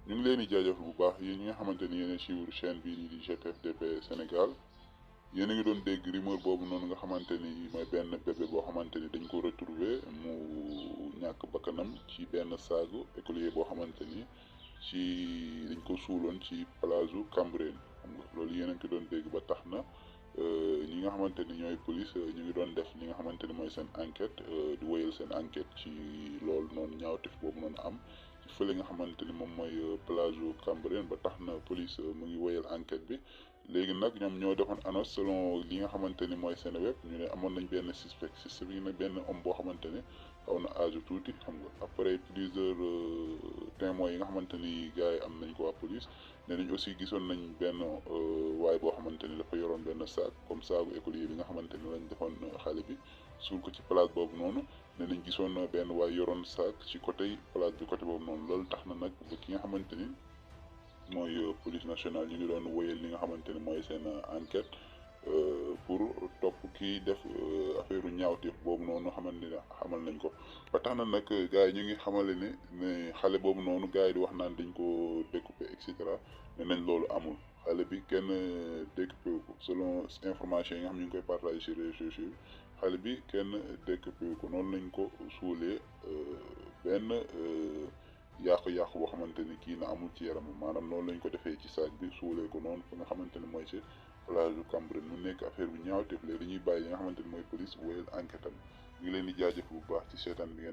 ñu ngi leen di jaajëfal bu baax yéen ñi nga xamante ni yéen a suivre chaîne bii nii di GTFDP Sénégal yéen a ngi doon dégg rumeur boobu noonu nga xamante ni mooy benn bébé boo xamante ni dañ ko retrouver mu ñàkk bakkanam ci benn saagu écolier boo xamante ni ci dañ ko suuloon ci plage Cambérène xam nga loolu yéen a ngi ko doon dégg ba tax na ñi nga xamante ni ñooy police ñu ngi doon def li nga xamante ni mooy seen enquête di wéyal seen enquête ci loolu noonu ñaawteef boobu noonu am ci fële nga xamante ni moom mooy plage Cambérène ba tax na police mu ngi wéyal enquête bi léegi nag ñoom ñoo defoon annonce selon li nga xamante ni mooy seen web ñu ne amoon nañ benn suspect yi nag benn homme boo xamante ni xaw na âge tuuti xam nga après plusieurs témoins yi nga xamante ni gars yi am nañ ko waa police nee nañ aussi gisoon nañ benn waay boo xamante ni dafa yoroon benn sac comme saagu écolier bi nga xamante ni lañ defoon xale bi suul ko ci place boobu noonu nee nañ gisoon benn waay yoroon sac ci côté place bi côté boobu noonu loolu tax na nag ba ki nga xamante ni mooy police nationale ñu ngi doon wéyal li nga xamante ni mooy seen enquête pour topp kii def affaire ñaawteef boobu noonu xamante ne xamal nañ ko ba tax na nag gars yi ñu ngi xamale ne xale boobu noonu gars yi di wax naan dañ ko découpé et cetera ne nañ loolu amul xale bi kenn découpé wu ko selon information yi nga xam ñu ngi koy partagé ci réseaux sociaux yi xale bi kenn découpé wu ko noonu lañ ko suulee benn yàqu-yàqu boo xamante ni kii na amul ci yaram maanaam noonu lañ ko defee ci saak bi suulee ko noonu fa nga xamante ne mooy ci plage du Cambérène mu nekk affaire bi ñaawteef léegi dañuy bàyyi li nga xamante ni mooy police wéyal enquête am ñu ngi leen di jaajëf bu baax ci seetaan bi ngeen